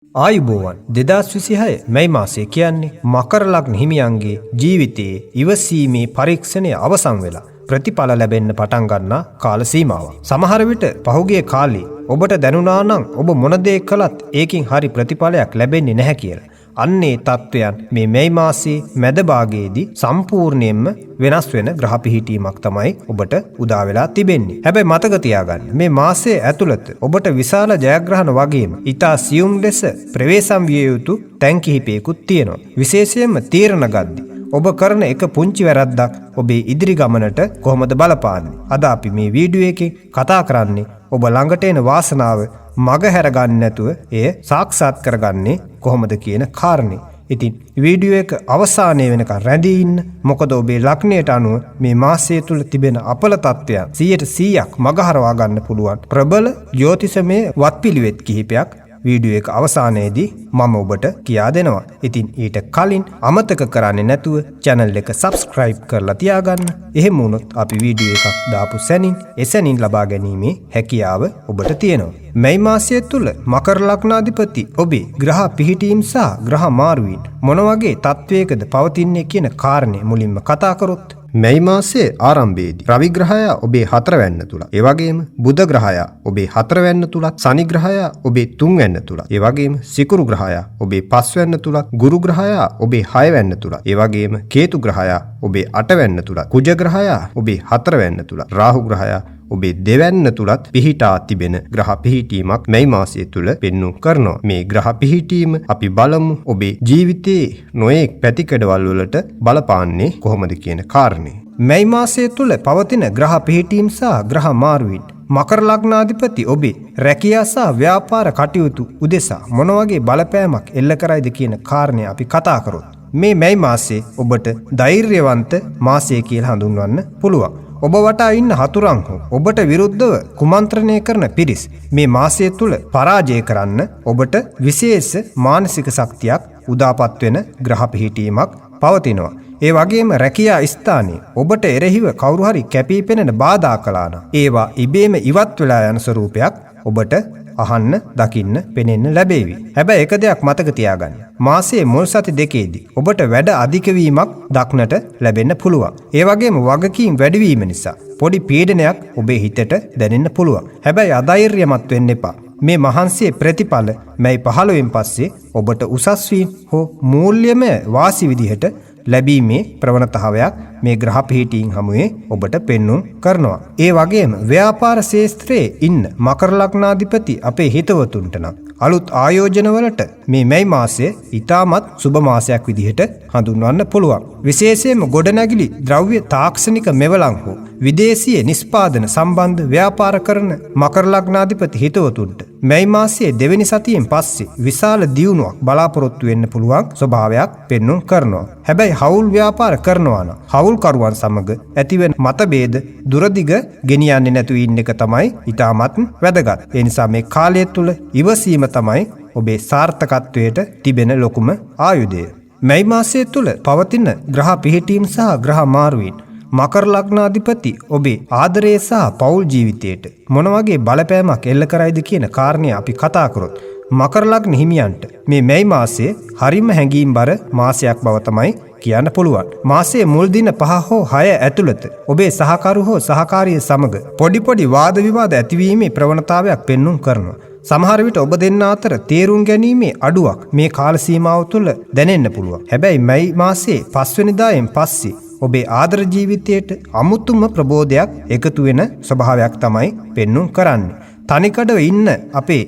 ආයුබෝවන්. 2026 මැයි මාසය කියන්නේ මකර ලග්න හිමියන්ගේ ජීවිතයේ ඉවසීමේ පරීක්ෂණය අවසන් වෙලා ප්‍රතිඵල ලැබෙන්න පටන් ගන්නා කාල සීමාවක්. සමහර විට පහුගිය කාලේ ඔබට දැනුණා නම් ඔබ මොන දේ කළත් ඒකෙන් හරි ප්‍රතිඵලයක් ලැබෙන්නේ නැහැ කියලා. අන්නේ තත්ත්වයන් මේ මැයි මාසයේ මැද භාගයේදී සම්පූර්ණයෙන්ම වෙනස් වෙන ග්‍රහ පිහිටීමක් තමයි ඔබට උදා වෙලා තිබෙන්නේ. හැබැයි මතක තියාගන්න, මේ මාසයේ ඇතුළත ඔබට විශාල ජයග්‍රහණ වගේම ඉතා සියුම් ලෙස ප්‍රවේශම් විය යුතු තැන් කිහිපයකුත් තියෙනවා. විශේෂයෙන්ම තීරණ ගද්දි ඔබ කරන එක පුංචි වැරද්දක් ඔබේ ඉදිරි ගමනට කොහොමද බලපාන්නේ? අද අපි මේ වීඩියෝ එකේ කතා කරන්නේ ඔබ ළඟට එන වාසනාව මග හැරගන්න නැතුව එය සාක්ෂාත් කරගන්නේ කොහොමද කියන කාරණේ. ඉතින් වීඩියෝ එක අවසානයේ වෙනකන් රැඳී ඉන්න. මොකද ඔබේ ලග්නයට අනුව මේ මාසය තුල තිබෙන අපල තත්ත්වයන් 100%ක් මගහරවා ගන්න පුළුවන් ප්‍රබල ජ්‍යොතිෂමය වත්පිළිවෙත් කිහිපයක් වීඩියෝ එක අවසානයේදී මම ඔබට කියා දෙනවා. ඉතින් ඊට කලින් අමතක කරන්නේ නැතුව channel එක subscribe කරලා තියාගන්න. එහෙම වුණොත් අපි වීඩියෝ එකක් දාපු සැනින් එසැනින් ලබා ගැනීමේ හැකියාව ඔබට තියෙනවා. මැයි මාසය තුල මකර ලග්නාධිපති ඔබේ ග්‍රහ පිහිටීම් සහ ග්‍රහ මාරුවීම් මොන වගේ තත්වයකද පවතින්නේ කියන කාරණය මුලින්ම කතා කරොත්, මැයි මාසයේ ආරම්භයේදී රවි ග්‍රහයා ඔබේ හතරවැන්න තුල, ඒ වගේම බුධ ග්‍රහයා ඔබේ හතරවැන්න තුලත්, ශනි ග්‍රහයා ඔබේ තුන්වැන්න තුලත්, ඒ වගේම සිකුරු ග්‍රහයා ඔබේ පස්වැන්න තුලත්, ගුරු ග්‍රහයා ඔබේ හයවැන්න තුලත්, ඒ වගේම කේතු ග්‍රහයා ඔබේ අටවැන්න තුලත්, කුජ ග්‍රහයා ඔබේ හතරවැන්න තුලත්, රාහු ග්‍රහයා ඔබේ දෙවැන්න තුලත් පිහිටා තිබෙන ග්‍රහ පිහිටීමක් මැයි මාසය තුල පෙන්නුම් කරනවා. මේ ග්‍රහ පිහිටීම අපි බලමු ඔබේ ජීවිතයේ නොයෙක් පැතිකඩවල් වලට බලපාන්නේ කොහොමද කියන කාරණේ. මැයි මාසය තුල පවතින ග්‍රහ පිහිටීම් සහ ග්‍රහ මාරුවීම් මකර ලග්නාධිපති ඔබේ රැකියා සහ ව්‍යාපාර කටයුතු උදෙසා මොන වගේ බලපෑමක් එල්ල කරයිද කියන කාරණය අපි කතා කරොත්, මේ මැයි මාසයේ ඔබට ධෛර්යවන්ත මාසය කියලා හඳුන්වන්න පුළුවන්. ඔබ වටා ඉන්න හතුරන් හෝ ඔබට විරුද්ධව කුමන්ත්‍රණය කරන පිරිස් මේ මාසය තුල පරාජය කරන්න ඔබට විශේෂ මානසික ශක්තියක් උදාපත් වෙන ග්‍රහ පිහිටීමක් පවතිනවා. ඒ වගේම රැකියා ස්ථානයේ ඔබට එරෙහිව කවුරු හරි කැපී පෙනෙන බාධා කළා නම් ඒවා ඉබේම ඉවත් වෙලා යන ස්වරූපයක් ඔබට අහන්න, දකින්න, පෙනෙන්න ලැබේවි. හැබැයි එක දෙයක් මතක තියාගන්න. මාසයේ මුල් සති දෙකේදී ඔබට වැඩ අධික වීමක් දක්නට ලැබෙන්න පුළුවන්. ඒ වගේම වගකීම් වැඩිවීම නිසා පොඩි පීඩනයක් ඔබේ හිතට දැනෙන්න පුළුවන්. හැබැයි අධෛර්යමත් වෙන්න එපා. මේ මහන්සියේ ප්‍රතිඵල මැයි 15න් පස්සේ ඔබට උසස් වීම හෝ මූල්‍යමය වාසි විදිහට ලැබීමේ ප්‍රවණතාවයක් මේ ග්‍රහ පිහිටීම් හමුවේ ඔබට පෙන්නුම් කරනවා. ඒ වගේම ව්‍යාපාර ක්ෂේත්‍රයේ ඉන්න මකර ලග්නාධිපති අපේ හිතවතුන්ට නම් අලුත් ආයෝජනවලට මේ මැයි මාසය ඉතාමත් සුබ මාසයක් විදිහට හඳුන්වන්න පුළුවන්. විශේෂයෙන්ම ගොඩනැගිලි ද්‍රව්‍ය, තාක්ෂණික මෙවලම් හෝ විදේශීය නිෂ්පාදන සම්බන්ධ ව්‍යාපාර කරන මකර ලග්නාධිපති හිතවතුන්ට මැයි මාසයේ දෙවෙනි සතියෙන් පස්සේ විශාල දියුණුවක් බලාපොරොත්තු වෙන්න පුළුවන් ස්වභාවයක් පෙන්නුම් කරනවා. හැබැයි හවුල් ව්‍යාපාර කරනවා නම් හවුල්කරුවන් සමග ඇතිවෙන මතභේද දුරදිග ගෙනියන්නේ නැතුව ඉන්න එක තමයි ඉතාමත් වැදගත්. ඒ නිසා මේ කාලය තුල ඉවසීම තමයි ඔබේ සාර්ථකත්වයට තිබෙන ලොකුම ආයුධය. මැයි මාසය තුල පවතින ග්‍රහ පිහිටීම් සහ ග්‍රහ මාරුවීම් මකර ලග්නාධිපති ඔබේ ආදරය සහ පෞල් ජීවිතයට මොන වගේ බලපෑමක් එල්ල කරයිද කියන කාරණය අපි කතා කරොත්, මකර ලග්න හිමියන්ට මේ මැයි මාසය හරිම හැඟීම්බර මාසයක් බව තමයි කියන්න පුළුවන්. මාසයේ මුල් දින 5 හෝ 6 ඇතුළත ඔබේ සහකරු හෝ සහකාරිය සමග පොඩි පොඩි වාද විවාද ඇතිවීමේ ප්‍රවණතාවයක් පෙන්නුම් කරනවා. සමහර විට ඔබ දෙන්න අතර තේරුම් ගැනීමේ අඩුවක් මේ කාල සීමාව තුළ දැනෙන්න පුළුවන්. හැබැයි මැයි මාසයේ පස්වෙනිදායෙන් පස්සේ ඔබේ ආදර ජීවිතයට අමුතුම ප්‍රබෝධයක් එකතු වෙන ස්වභාවයක් තමයි පෙන්නුම් කරන්නේ. තනිකඩව ඉන්න අපේ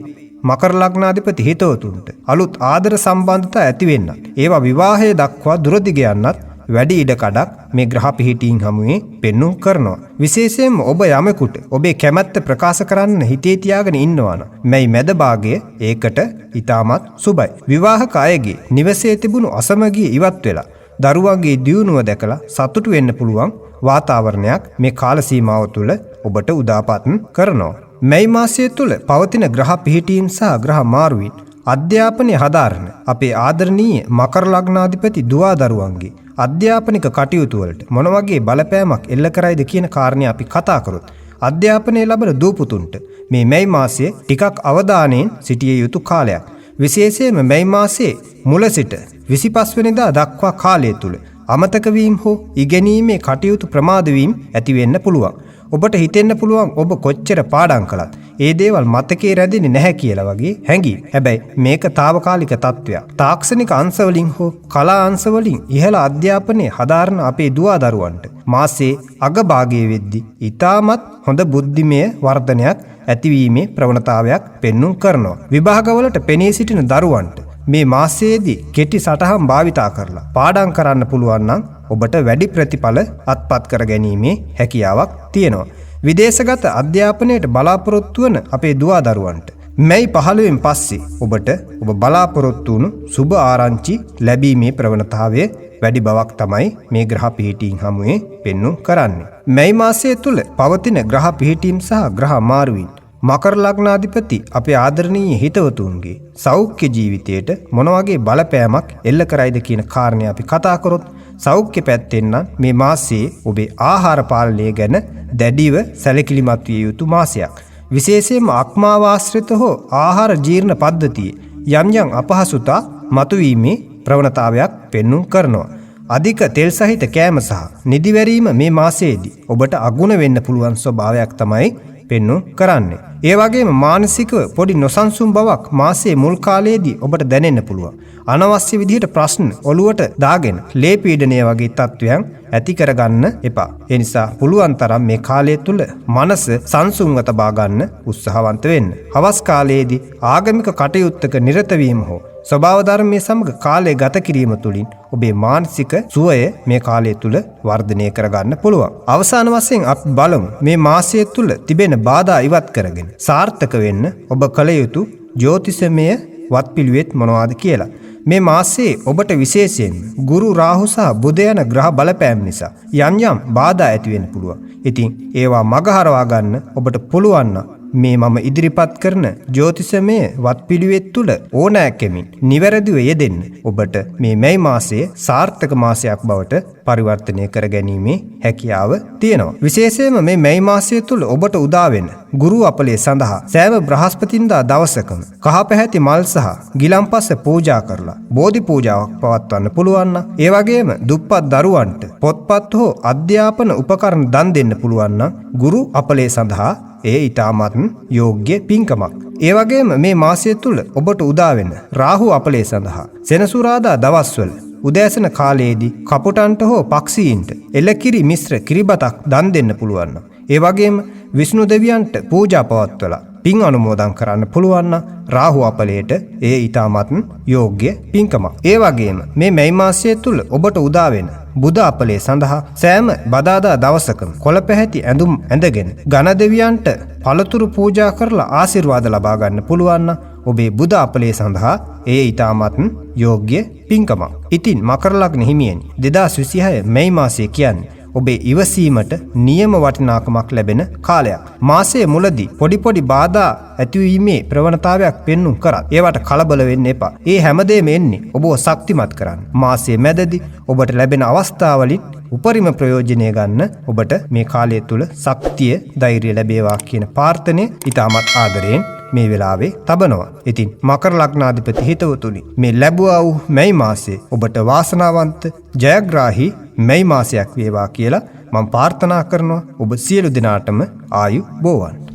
මකර ලග්නාධිපති හිතවතුන්ට අලුත් ආදර සම්බන්ධතා ඇති වෙන්නත්, ඒවා විවාහය දක්වා දුරදිග යන්නත් වැඩි ඉඩකඩක් මේ ග්‍රහ පිහිටීම් හමුවේ පෙන්නුම් කරනවා. විශේෂයෙන්ම ඔබ යමෙකුට ඔබේ කැමැත්ත ප්‍රකාශ කරන්න හිතේ තියාගෙන ඉන්නවා නම් මැයි මැද භාගය ඒකට ඉතාමත් සුබයි. විවාහක අයගේ නිවසේ තිබුණු අසමගිය ඉවත් වෙලා දරුවන්ගේ දියුණුව දැකලා සතුටු වෙන්න පුළුවන් වාතාවරණයක් මේ කාල සීමාව තුළ ඔබට උදාපත් කරනවා. මැයි මාසය තුළ පවතින ග්‍රහ පිහිටීම් සහ ග්‍රහ මාරුවීම් අධ්‍යාපනය හදාරන අපේ ආදරණීය මකර ලග්නාධිපති දුවා දරුවන්ගේ අධ්‍යාපනික කටයුතු වලට මොන වගේ බලපෑමක් එල්ල කරයිද කියන කාරණය අපි කතා කරොත්, අධ්‍යාපනය ලබන දූ පුතුන්ට මේ මැයි මාසය ටිකක් අවධානයෙන් සිටිය යුතු කාලයක්. විශේෂයෙන්ම මැයි මාසයේ මුල සිට 25 වෙනිදා දක්වා කාලය තුල අමතක වීම හෝ ඉගෙනීමේ කටයුතු ප්‍රමාද වීම ඇති වෙන්න පුළුවන්. ඔබට හිතෙන්න පුළුවන් ඔබ කොච්චර පාඩම් කළත් ඒ දේවල් මතකේ රැඳෙන්නේ නැහැ කියලා වගේ හැඟීම්. හැබැයි මේක තාවකාලික තත්ත්වයක්. තාක්ෂණික අංශවලින් හෝ කලා අංශවලින් ඉහළ අධ්‍යාපනය හදාරන අපේ දුවා දරුවන්ට මාසේ අගභාගයේ වෙද්දී ඉතාමත් හොඳ බුද්ධිමය වර්ධනයක් ඇතිවීමේ ප්‍රවණතාවයක් පෙන්නුම් කරනවා. විභාගවලට පෙනී සිටින දරුවන්ට මේ මාසයේදී කෙටි සටහන් භාවිතා කරලා පාඩම් කරන්න පුළුවන් නම් ඔබට වැඩි ප්‍රතිඵල අත්පත් කර ගැනීමේ හැකියාවක් තියෙනවා. විදේශගත අධ්‍යාපනයට බලාපොරොත්තු වන අපේ දුවා දරුවන්ට මැයි 15වෙන් පස්සේ ඔබට ඔබ බලාපොරොත්තු වුණු සුබ ආරංචි ලැබීමේ ප්‍රවණතාවය වැඩි බවක් තමයි මේ ග්‍රහ පිහිටීම් හමුවේ පෙන්නුම් කරන්නේ. මැයි මාසය තුල පවතින ග්‍රහ පිහිටීම් සහ ග්‍රහ මාරුවීම් මකර ලග්නාධිපති අපේ ආදරණීය හිතවතුන්ගේ සෞඛ්‍ය ජීවිතයට මොන වගේ බලපෑමක් එල්ල කරයිද කියන කාරණය අපි කතා කරොත්, සෞඛ්‍ය පැත්තෙන් නම් මේ මාසයේ ඔබේ ආහාර පාලනය ගැන දැඩිව සැලකිලිමත් විය යුතු මාසයක්. විශේෂයෙන්ම අක්මාව ආශ්‍රිත හෝ ආහාර ජීර්ණ පද්ධතියේ යම් යම් අපහසුතා මතුවීමේ ප්‍රවණතාවයක් පෙන්නුම් කරනවා. අධික තෙල් සහිත කෑම සහ නිදිවැරීම මේ මාසයේදී ඔබට අගුණ වෙන්න පුළුවන් ස්වභාවයක් තමයි පෙන්නුම් කරන්නේ. ඒ වගේම මානසිකව පොඩි නොසන්සුන් බවක් මාසයේ මුල් කාලයේදී ඔබට දැනෙන්න පුළුවන්. අනවශ්‍ය විදිහට ප්‍රශ්න ඔලුවට දාගෙන ලේ පීඩනය වගේ තත්ත්වයන් ඇති කරගන්න එපා. ඒ නිසා පුළුවන් තරම් මේ කාලය තුල මනස සංසුන්ව තබා ගන්න උත්සාහවන්ත වෙන්න. හවස් කාලයේදී ආගමික කටයුත්තක නිරත වීම හෝ ස්වභාව ධර්මයේ සමග කාලය ගත කිරීම තුළින් ඔබේ මානසික සුවය මේ කාලය තුල වර්ධනය කරගන්න පුළුවන්. අවසාන වශයෙන් අපි බලමු මේ මාසය තුල තිබෙන බාධා ඉවත් කරගෙන සාර්ථක වෙන්න ඔබ කළ යුතු ජ්‍යොතිෂමය වත්පිළිවෙත් මොනවාද කියලා. මේ මාසයේ ඔබට විශේෂයෙන්ම ගුරු, රාහු සහ බුධ යන ග්‍රහ බලපෑම් නිසා යම් යම් බාධා ඇති වෙන්න පුළුවන්. ඉතින් ඒවා මගහරවා ගන්න ඔබට පුළුවන් නම් මේ මම ඉදිරිපත් කරන ජ්‍යොතිෂමය වත්පිළිවෙත් තුල ඕනෑකමින් නිවැරදිව යෙදෙන්න ඔබට මේ මැයි මාසය සාර්ථක මාසයක් බවට පරිවර්තනය කර ගැනීමේ හැකියාව තියෙනවා. විශේෂයෙන්ම මේ මැයි මාසය තුල ඔබට උදා වෙන ගුරු අපලය සඳහා සෑම බ්‍රහස්පතින්දා දවසකම කහ පැහැති මල් සහ ගිලන්පස පූජා කරලා බෝධි පූජාවක් පවත්වන්න පුළුවන් නම්, ඒ වගේම දුප්පත් දරුවන්ට පොත්පත් හෝ අධ්‍යාපන උපකරණ දන් දෙන්න පුළුවන් නම් ගුරු අපලය සඳහා එය ඉතාමත් යෝග්‍ය පින්කමක්. ඒ වගේම මේ මාසය තුල ඔබට උදා වෙන රාහු අපලය සඳහා සෙනසුරාදා දවස්වල උදෑසන කාලයේදී කපුටන්ට හෝ පක්ෂීන්ට එලකිරි මිශ්‍ර කිරිබතක් දන් දෙන්න පුළුවන් නම්, ඒ වගේම විෂ්ණු දෙවියන්ට පූජා පවත්වලා පින් අනුමෝදන් කරන්න පුළුවන් නම් රාහු අපලයට එය ඉතාමත් යෝග්‍ය පින්කමක්. ඒ වගේම මේ මැයි මාසය තුල ඔබට උදා වෙන බුධ අපලය සඳහා සෑම බදාදා දවසකම කොළ පැහැති ඇඳුම් ඇඳගෙන ඝන දෙවියන්ට පළතුරු පූජා කරලා ආශිර්වාද ලබා ගන්න පුළුවන් නම් ඔබේ බුධ අපලය සඳහා එය ඉතාමත් යෝග්‍ය පින්කමක්. ඉතින් මකර ලග්න හිමියනි, 2026 මැයි මාසය කියන්නේ ඔබේ ඉවසීමට නියම වටිනාකමක් ලැබෙන කාලයක්. මාසයේ මුලදී පොඩි පොඩි බාධා ඇතිවීමේ ප්‍රවණතාවයක් පෙන්නුම් කරත් ඒවට කලබල වෙන්න එපා. ඒ හැමදේම එන්නේ ඔබව ශක්තිමත් කරන්න. මාසයේ මැදදී ඔබට ලැබෙන අවස්ථාවලින් උපරිම ප්‍රයෝජනය ගන්න ඔබට මේ කාලය තුල ශක්තිය, ධෛර්යය ලැබේවා කියන ප්‍රාර්ථනය ඉතාමත් ආදරයෙන් මේ වෙලාවේ තබනවා. ඉතින් මකර ලග්නාධිපති හිතවතුනි, මේ ලැබුවා වූ මැයි මාසයේ ඔබට වාසනාවන්ත ජයග්‍රාහී මැයි මාසයක් වේවා කියලා මම ප්‍රාර්ථනා කරනවා. ඔබ සියලු දෙනාටම ආයු බෝවන්.